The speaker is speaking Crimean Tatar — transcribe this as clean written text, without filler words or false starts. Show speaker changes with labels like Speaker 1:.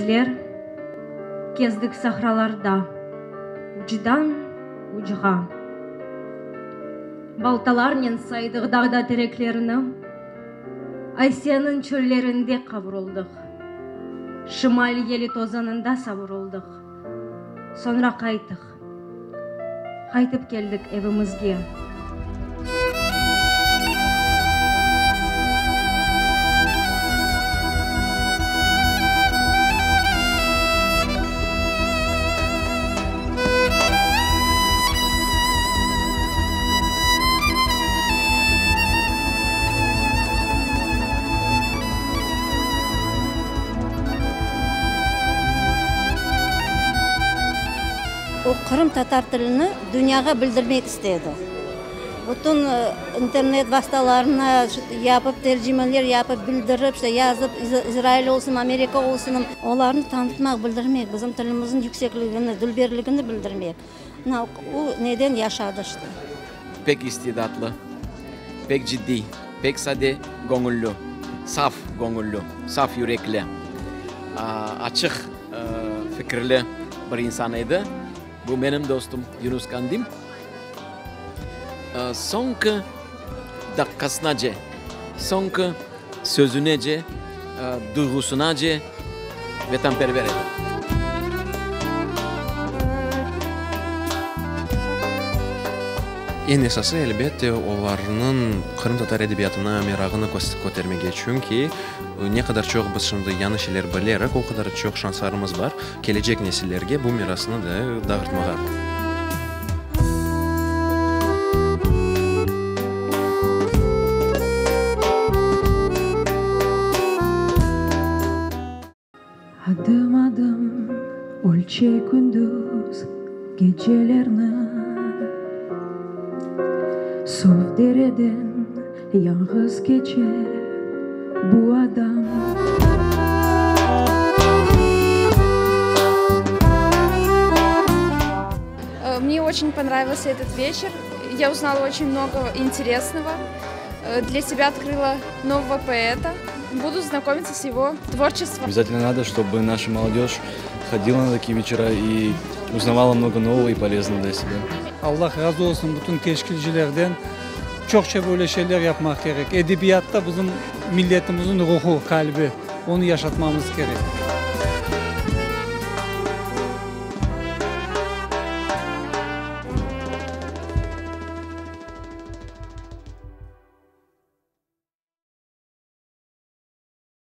Speaker 1: Bizler kezdik sahralarda ucdan ucğa. Baltalarnen saydıq dağda tereklerni, Asiyanıñ çöllerinde qavruldıq, Şimal yeli tozanında savuruldıq. Soñra qayttıq, qaytıp keldik evimizge.
Speaker 2: O, qırımtatar tilini dünyağa bildirmek istedi. Bütün internet vastalarına yapıp, tercimeler yapıp, bildirip, işte yazıp, İsrail olsun, Amerika olsun, olarnı tanıtmaq, bildirmek, bizim tilimizniñ yüksekligini, dülberligini bildirmek. Mına o neden yaşadı işte.
Speaker 3: Pek istidatlı, pek ciddiy, pek sade göñülli, saf göñülli, saf yürekli, açıq fikirli bir insan edi. Bu menim dostum Yunus Kandim. Soñki daqqasınace, soñki sözünece, duyğusınace vetanperver edi.
Speaker 4: Eñ esası, elbette, olarnıñ qırımtatar edebiyatına merağını kötermege, çünki ne qadar çoq biz şimdi yañı şeyler bilerik, o qadar çoq şanslarımız bar kelecek nesillerge bu mirasnı da dağıtmağa.
Speaker 5: Adım-adım ölçe kündüz gecelerni, Suv dereden yañğız keçe bu adam.
Speaker 6: Mne oçen ponravился etot veçer. Ya uznala oçen mnogo interesnogo. Dlya sebâ otkrıla novogo poeta. Budu znakomitsâ s ego tvorçеством.
Speaker 4: Obязательно надо, чтобы наша молодежь ходила на такие вечера и узнавала много нового и полезного для себя.
Speaker 7: Allah razı olsun bütün teşkilcilerden. Çoqça böyle şeyler yapmaq kerek. Edebiyatta bizim milletimizniñ ruhu, qalbi. Onı yaşatmamız kerek.